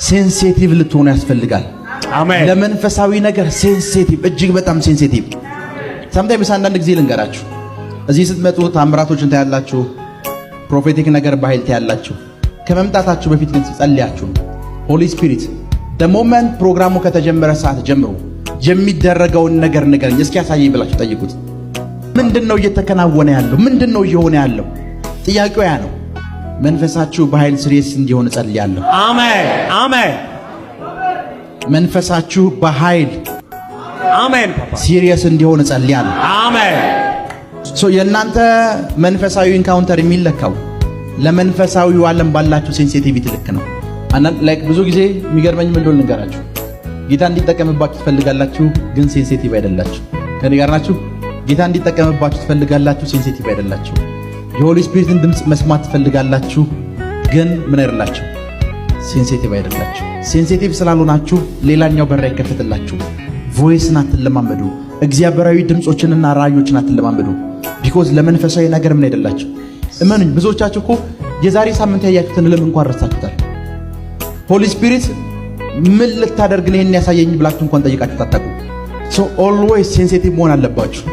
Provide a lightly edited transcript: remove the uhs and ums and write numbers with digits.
Sensitive ልትሆኑ ያስፈልጋል። አሜን። ለመንፈሳዊ ነገር sensitive፣ እጅግ በጣም sensitive። Sometimes አንዳንድ ጊዜ ልንገራችሁ፣ እዚህ ስትመጡ ታምራቶችን ታያላችሁ፣ prophetic ነገር በኃይል ታያላችሁ። ከመምጣታችሁ በፊት ግን ጸልያችሁ ነው። Holy Spirit፣ the moment ፕሮግራሙ ከተጀመረ ሰዓት ጀምሮ የሚደረገውን ነገር ንገረኝ፣ እስኪ ያሳየኝ ብላችሁ ጠይቁት። ምንድን ነው እየተከናወነ ያለው? ምንድን ነው እየሆነ ያለው? ጥያቄው ያ ነው። መንፈሳችሁ በኃይል serious እንዲሆን እጸልያለሁ። አሜን፣ አሜን። መንፈሳችሁ በኃይል አሜን ፓፓ። Serious እንዲሆን እጸልያለሁ። አሜን። So የእናንተ መንፈሳዊ encounter የሚለካው ለመንፈሳዊው ዓለም ባላችሁ sensitivity ልክ ነው። አንዳንድ like ብዙ ጊዜ የሚገርመኝ ምን እንደሆነ ልንገራችሁ። ጌታ እንዲጠቀምባችሁ ትፈልጋላችሁ፣ ግን sensitive አይደላችሁ። ከኔ ጋር ናችሁ? ጌታ እንዲጠቀምባችሁ ትፈልጋላችሁ፣ sensitive አይደላችሁ። የ Holy Spirit ን ድምፅ መስማት ትፈልጋላችሁ፣ ግን ምን አይደላችሁ? Sensitive አይደላችሁ። Sensitive ስላልሆናችሁ ሌላኛው በር አይከፈትላችሁ። Voice ን አትለማመዱ። እግዚአብሔራዊ ድምፆችንና ራእዮችን አትለማመዱ። Because ለመንፈሳዊ ነገር ምን አይደላችሁ። እመኑኝ፣ ብዙዎቻችሁ እኮ የዛሬ ሳምንት ያያችሁትን ህልም እንኳን ረሳችሁታል። Holy Spirit ምን ልታደርግ ነው ይሄን ያሳየኝ ብላችሁ እንኳን ጠይቃችሁ አታውቁም። So always sensitive መሆን አለባችሁ።